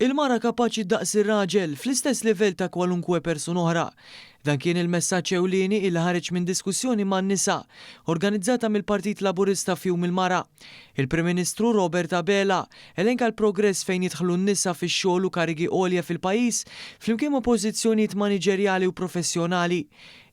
Il-mara kapaċi daqs ir-raġel, fl-istess livell ta' kwalunkwe persuna oħra. Dan kien il-messaġġ ewlieni illi ħareġ minn diskussjoni man-nisa, organizzata mill-Partit Laburista f'Jum il-Mara. Il-Prim Ministru Robert Abela elenka l-progress fejn jidħlu n-nisa fix-xogħol u karigi għolja fil-pajjiż flimkien ma' pożizzjonijiet maniġerjali u professjonali.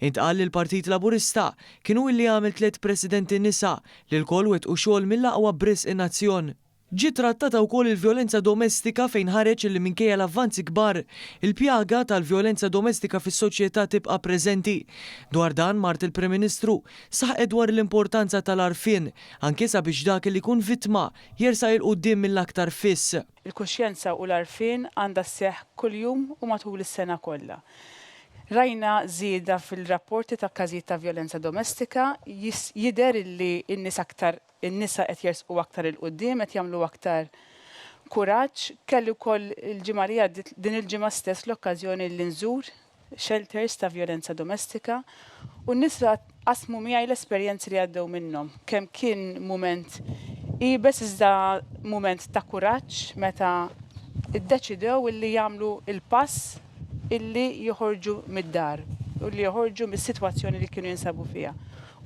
Intqal li l-Partit Laburista kien hu illi għamel tlett Presidenti nisa li lkoll wettqu xogħol mill-aqwa b'risq in-nazzjon. Ġiet trattata wkoll il-vjolenza domestika fejn ħareġ li minkejja l-avvanzi kbar, il-pjaga tal-vjolenza domestika fis-soċjetà tibqa' preżenti. Dwar dan, mart il-Prim Ministru saħqet dwar l-importanza tal-għarfien, anke sabiex dak li jkun vittma jersaq 'il quddiem mill-aktar fis. Il-kuxjenza u l-għarfien għandha sseħħ kuljum u matul is-sena kollha. Rajna żieda fil-rapporti ta' każijiet ta' vjolenza domestika, jidher illi n-nies aktar In-nisa qed jersqu aktar 'il quddiem, qed jagħmlu aktar kuraġġ. Kelli wkoll il-ġimgħa li għaddiet, din il-ġimgħa stess l-okkażjoni li nżur shelters ta' vjolenza domestika u n-nisa qasmu miegħi l-esperjenzi li għaddew minnhom. Kemm kien mument iebes iżda mument ta' kuraġġ meta ddeċidew illi jagħmlu l-pass illi joħorġu mid-dar u li joħorġu mis-sitwazzjoni li kienu jinsabu fiha.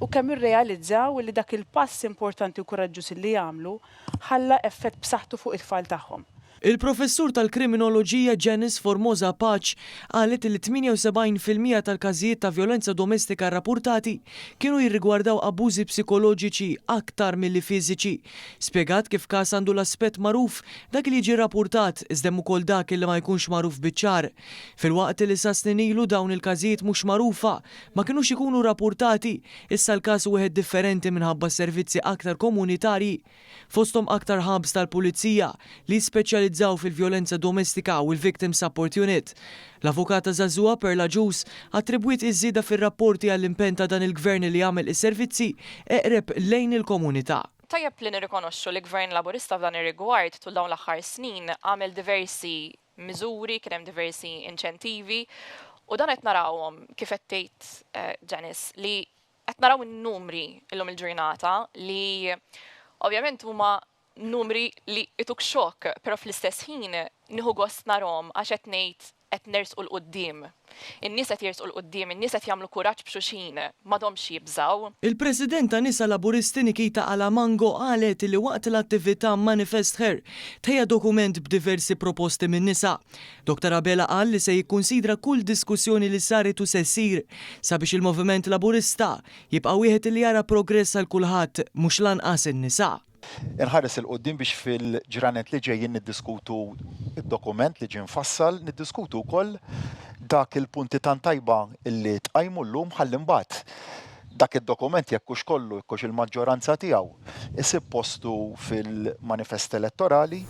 U kemm irrealizzaw illi dak il-pass importanti u kuraġġuż illi għamlu ħalla effett b'saħħtu fuq it-tfal tagħhom. Il-Professur tal-Kriminoloġija Janice Formosa Pace qalet li 78% tal-każijiet ta' vjolenza domestika rrapurtati kienu jirrigwardaw abbużi psikoloġiċi aktar milli fiżiċi. Spjegat kif każ għandu l-aspett magħruf, dak li jiġi rrapurtat, iżda hemm ukoll dak li ma jkunx magħruf biċ-ċar. Filwaqt li sa snin ilu dawn il-każijiet mhux magħrufa ma kinux ikunu rrapurtati, issa l-każ hu wieħed differenti minħabba servizzi aktar komunitarji, fosthom aktar hubs tal-pulizija li jispeċjalizzaw fil-vjolenza domestika u l-Victim Support Unit. L-avukata żagħżugħa Pearl Agius attribwiet iż-żieda fir-rapporti għall-impenn ta' dan il-Gvern li jagħmel is-servizzi eqreb lejn il-komunità. Tajjeb li nirrikonoxxu li Gvern Laburista f'dan ir-rigward tul dawn l-aħħar snin għamel diversi miżuri, kien hemm diversi inċentivi u dan qed narawhom kif qed tgħid Janice li qed naraw in-numri illum il-ġurnata li ovvjament huma numri li jtuk xokk, però fl-istess ħin nieħu gost narahom għax qed ngħid qed nersqu 'l quddiem. In-nies qed jersqu 'l quddiem, in-nies qed jagħmlu kuraġġ b'xulxin, m'għadhomx jibżgħu. Il-President ta' Nisa Laburisti Nikita Alamango qalet li waqt l-attività Manifest Her tħejja dokument b'diversi proposti min-nisa. Dottor Abela qal li se jikkunsidra kull diskussjoni li saret u se ssir sabiex il-Moviment Laburista jibqa' wieħed li jara progress għal kulħadd mhux l-anqas in-nisa. Inħares 'il quddiem biex fil-ġranet li ġejjin niddiskutu d-dokument li ġie mfassal, niddiskutu wkoll dak il-punti tant tajba li tqajmu llum ħalli mbagħad dak id-dokument jekk hux kollu, jekk hux il-maġġoranza tiegħu, isib postu fil-manifest elettorali.